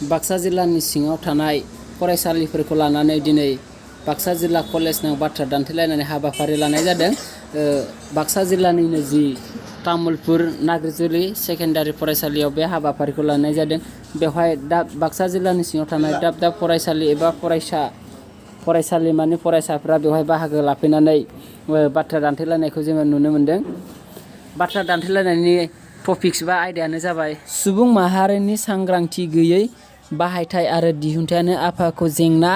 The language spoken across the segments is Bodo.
बाक्सा जिल्लानि सिङाव थानाय फरायसालिफोरखौ लानानै दिनै बाक्सा जिल्ला कलेजनां बाथ्रा दान्थेलायनानै हाबाफारि लानाय जादों। बाक्सा जिल्लानिनो जि तामुलपुर नाग्रिजुलि सेकेन्डारि फरायसालियाव बे हाबाफारिखौ लानाय जादों। बेवहाय बाक्सा जिल्लानि सिङाव थानाय दाब दाब फरायसालि एबा फरायसालिमानि फरायसाफ्रा बेवहाय बाहागो लाफैनानै बाथ्रा दान्थेलायनायखौ जोङो नुनो मोन्दों। बाथ्रा दान्थेलायनायनि टपिक्स बा आयदायानो जाबाय सुबुं माहारिनि सांग्रांथि गैयै बाहायथाय आरो दिहुनथायानो आबहावाखौ जेंना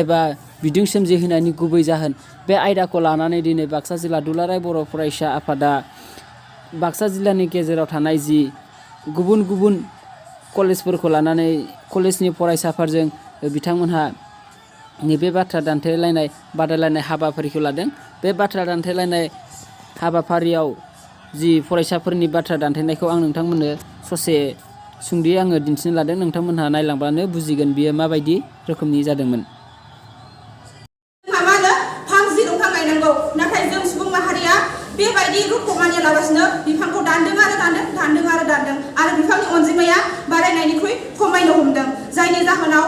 एबा बिदुं सोमजिहोनायनि गुबै जाहोन। बे आयदाखौ लानानै दिनै बाक्सा जिल्ला दुलाराय बर' फरायसा आफादा बाक्सा जिल्लानि गेजेराव थानाय जि गुबुन गुबुन कलेजफोरखौ लानानै कलेजनि फरायसाफोरजों बिथांमोनहा नैबे बाथ्रा दान्थेलायनाय बादायलायनाय हाबाफारिखौ लादों। बे बाथ्रा दान्थेलायनाय हाबाफारियाव जि फरायसाफोरनि बाथ्रा दान्थेनायखौ आं नोंथांमोननो ससे सुंद'यै आङो दिन्थिनो लादों। नोंथांमोनहा नायलांबानो बुजिगोन बियो माबायदि रोखोमनि जादोंमोन। फांसे दंफां गायनांगौ, नाथाय जों सुबुं माहारिया बेबायदि रुखौ मानियालाबासिनो बिफांखौ दानदों आरो बिफांनि अनजिमाया बारायनायनिख्रुइ खमायनो हमदों, जायनि जाहोनाव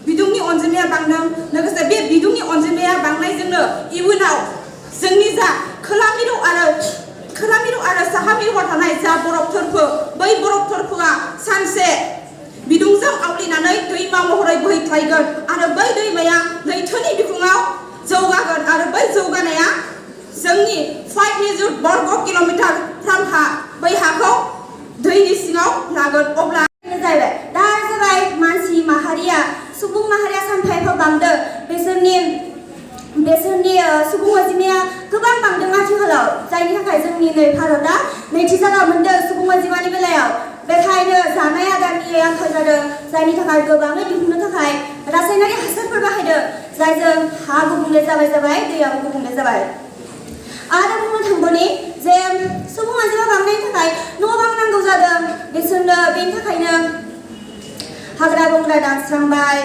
बिदुंनि अनजिमाया बांदों। लोगोसे बे बिदुंनि अनजिमाया बांनायजोंनो इयुनाव जोंनि जा खोला मिरु आरो साहा मिरुआव थानाय जा बरफ थोरफो, बै बरफ थोरफोआ सानसे बिदुंजों आवलिनानै दैमा महरै बोहैख्लायगोन आरो बै दैमाया लैथोनि बिखुङाव जौगागोन आरो बै जौगानाया जोंनि 5 निजुत बर्ग किल'मिटार फ्राम हा, बै हाखौ दैनि सिङाव लागोन। अब्ला जाबाय मानसि माहारिया सुबुं माहारिया सानफा एफा बांदों, बिसोरनि सुबुं अनजिमाया गोबां बांदों आथिखालाव, जायनि थाखाय जोंनि नै भारतआ नैथि जायगा मोनदों सुबुं अनजिमानि बेलायाव। बेखायनो जानाय आदारनि आंखाल जादों, जायनि थाखाय गोबाङै दिहुननो थाखाय रासायनारि हासारफोर बाहायदों, जायजों हा गुबुंले जाबाय, दैयाबो गुबुंले जाबाय। आरो बुंनो थांबावनि जे सुबुं अनजिमा बांनायनि थाखाय न' बां नांगौ जादों बिसोरनो, बेनि थाखायनो हाग्रा बंग्रा दानस्रांबाय,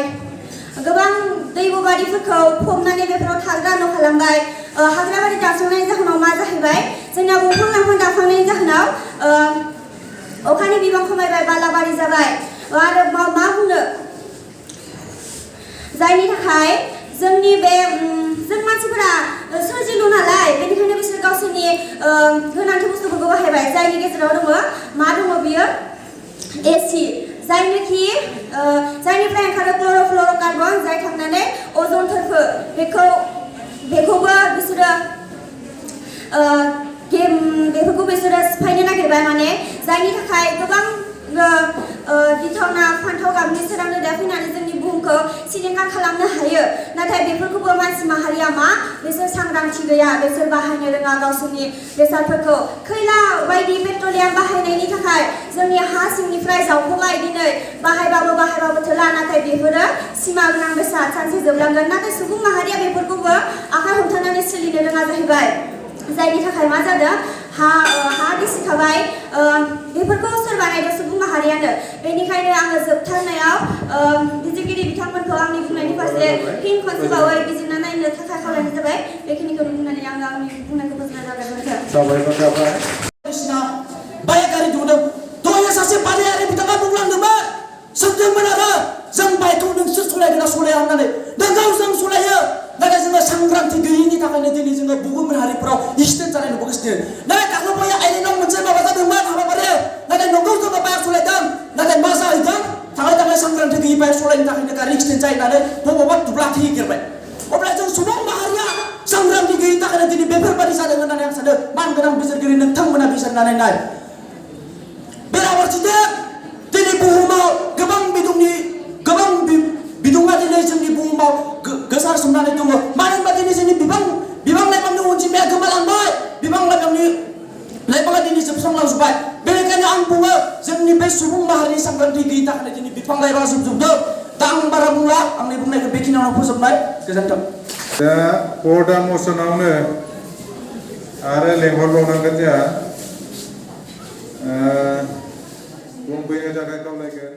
गोबां दैब'बारिफोरखौ फबनानै बेफोराव थाग्रा न' खालामबाय। हाग्राबारि दानस्रांनायनि जाहोनाव मा जाहैबाय, जोंना दंफां लाइफां दानस्रांनायनि जाहोनाव अखानि बिबां खमायबाय, बालाबारि जाबाय आरो मा बुंनो, जायनि थाखाय जोंनि बे जों मानसिफोरा सोरजिलु नालाय, बेनिखायनो बिसोर गावसोरनि गोनांथि बुस्थुफोरखौ बाहायबाय, जायनि गेजेराव दङ बियो एसि, जायनिफ्राय ओंखारो क्ल'र'फ्ल'र'कार्बन, जाय थांनानै अजन थोरफो बेखौबो बिसोरो सिफायनो नागिरबाय, माने जायनि थाखाय गोबां गिथावना फान्थाव गाबनि सोरां रोदा फैनानै जोंनि बुहुमखौ सिलिंखार खालामनो हायो। नाथाय बेफोरखौबो मानसि माहारिया बिसोर सांग्रांथि गैया, बिसोर बाहायनो रोङा गावसोरनि बेसादफोरखौ। खैला बायदि पेट्रलियाम बाहायनायनि थाखाय जोंनि हा सिंनिफ्राय जावख'बाय, दिनै बाहायबाबो थोला, नाथाय बेफोरो सिमा गोनां बेसाद, सानसे जोबलांगोन। नाथाय सुबुं माहारिया बेफोरखौबो आखाइ हमथानानै सोलिनो रोङा जाहैबाय, जायनि थाखाय मा जादों, हा गिसिखाबाय। बेफोरखौ सोर बानायदों? सुबुं माहारियानो। बेनिखायनो आङो जोबथारनायाव बिजिरगिरि बिथांमोनखौ आंनि बुंनायनि फारसे फिन खनसेबावै बिजिरना नायनो थाखाय खावलायनाय जाबाय। बेखिनिखौनो बुंनानै आङो आंनि बुंनायखौ फोजोबनाय जाबाय। बाइक गारि दिहुनदों, दहाय सासे बादायारि बिथाङा बुंलांदोंमोन, सोंदोंमोन आरो जों बाइकखौ नोंसोर सलायगोन ना सलाया होननानै। नोंगौ जों सलायो, नाथाय जोङो सांग्रांथि गैयिनि थाखायनो दिनै जोङो गुबुन हारिफोराव एक्सिडेन्ट जानाय नुबोगासिनो। नाथाय दाख्लैबावै आइलेण्डआव मोनसे माबा जादोंमोन हाबाफारि, नाथाय नंगौ जोङो बाइक सलायदों, नाथाय मा जाहैदों, थाङै सांग्रांथि गैयि बाइक सलायनो थाखायनो गारि एक्सिडेन्ट जाहैनानै बबावबा दुब्ला थैगेरबाय। अब्ला जों सुबुं माहारिया सांग्रांथि गैयिनि थाखायनो दिनै बेफोरबायदि जादों होननानै आं सानो। मानगोनां बिजिरगिरि नोंथांमोना बिजिरनानै नाय। बेराफारसेथिं दिनै बुहुमाव गोबां बिदुङा दिनै जोंनि बुहुमाव गोसारजोबनानै दङ। मानो होनबा दिनै जोंनि बिफां लाइफांनि अनजिमाया गोमालांबाय, बिफां लाइफाङा दिनै जोबस्रांलांजोब्बाय। बेनिखायनो आं बुङो, जोंनि बे सुबुं माहारिनि सांग्रांथि गैयिनि थाखायनो दिनै बिफां लाइफाङा जोबजोबदों। दा आं बारा बुंला, आंनि बुंनायखौ बेखिनियावनो फोजोबनाय, गोजोन्थों। दा पर्दा मसनावनो आरो लेंहरबावनांगोन जोंहा बुंफैनो थाखाय खावलायगोन।